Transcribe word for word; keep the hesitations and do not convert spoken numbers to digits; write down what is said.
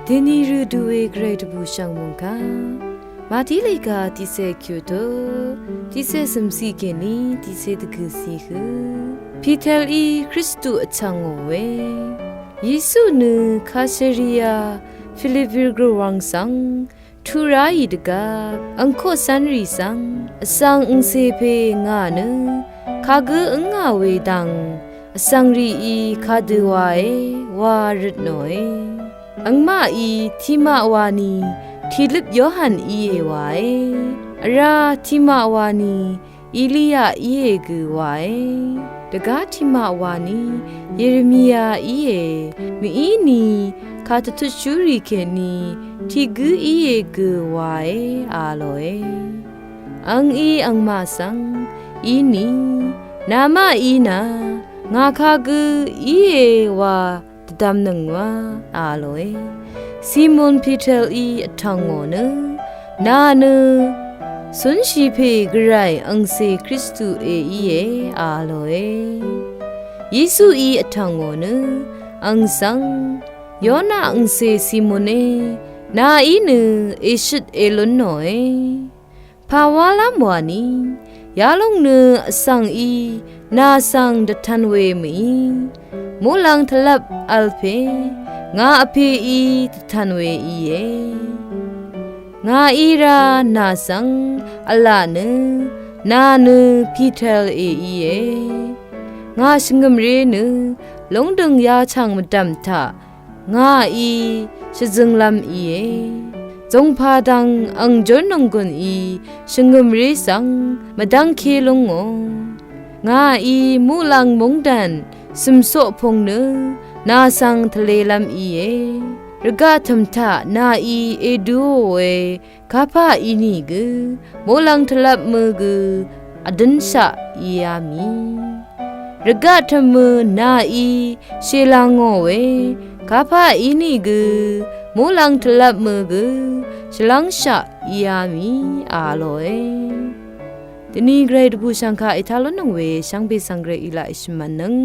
Deni rø duwe gvray dvbù shv̀ng mòngkà Màtí lèga tiqsè kyuto tiqsè svmsi kèní tiqsè dvgø̀si hø Pitelí Kristu vtv̀ngò we. Yesu nø Kasaria Filippi rvgø̀rwàng svng tuq ráì dvgvp angkoq cv́nrì svng vsvng angcè pè ngà nø kagǿ ǿngà we dang vsvng rìí kadø wae wa røtnòe. Angmaqí tiqmaq wani tìløp Yohan íe wae. Vrá tiqmaq wani Eliya íe gø wae. Dvgá tiqmaq wani Yeremia íe. Mvíni kàdvtutshúrì kèní tiq gǿ íe gø wae a lòe. Angí angmaq svng íni, namaqí na ngà kagǿ íe wa dvdvmnøng wa a lòe. Simon Pitelí vtv̀ngò nø, nà nø cúnshì pè gvray angcè Kristu èíe a lòe. Yesuí vtv̀ngò nø, ang svng Yona angcè Simone, nàí nø èshøt èlúnnòe. Pàwálv́m wani yalòng nø vsvng í nà svng dvtv̄n we mø̀í, muqlàng tvlvp v̄l pè ngà vpèí dvtv̄n we íe. Ngàí rá nà svng v̄la nø, nà nø Pitelé íe. Ngà shvngø̀mré nø lóngdø̀ng yachàng mvdv̀m taq ngàí shvzønglv́m íe. Zòngpà dvng ang jórnònggùn í shvngø̀mré svng mvdv́ngké lúngò. Ngàí muqlàng móngdàn sø̀msoq pung nø nà svng tvlelv́m íe. Rvgaq tø̀m taq nàí èdúò we kapà ínìgø muqlàng tvlvp mø gø vdǿnshaq íá mì. Rvgaq tø̀m mø nàí shèlà ngò we kapà ínìgø muqlàng tvlvp mø gø shvlv́ngshaq íá mì a lòe. Dvni gvray dvbùshv̀ngkà ètá lúnnøng we shvngbe svng gvray í laq èshvmvtnøng.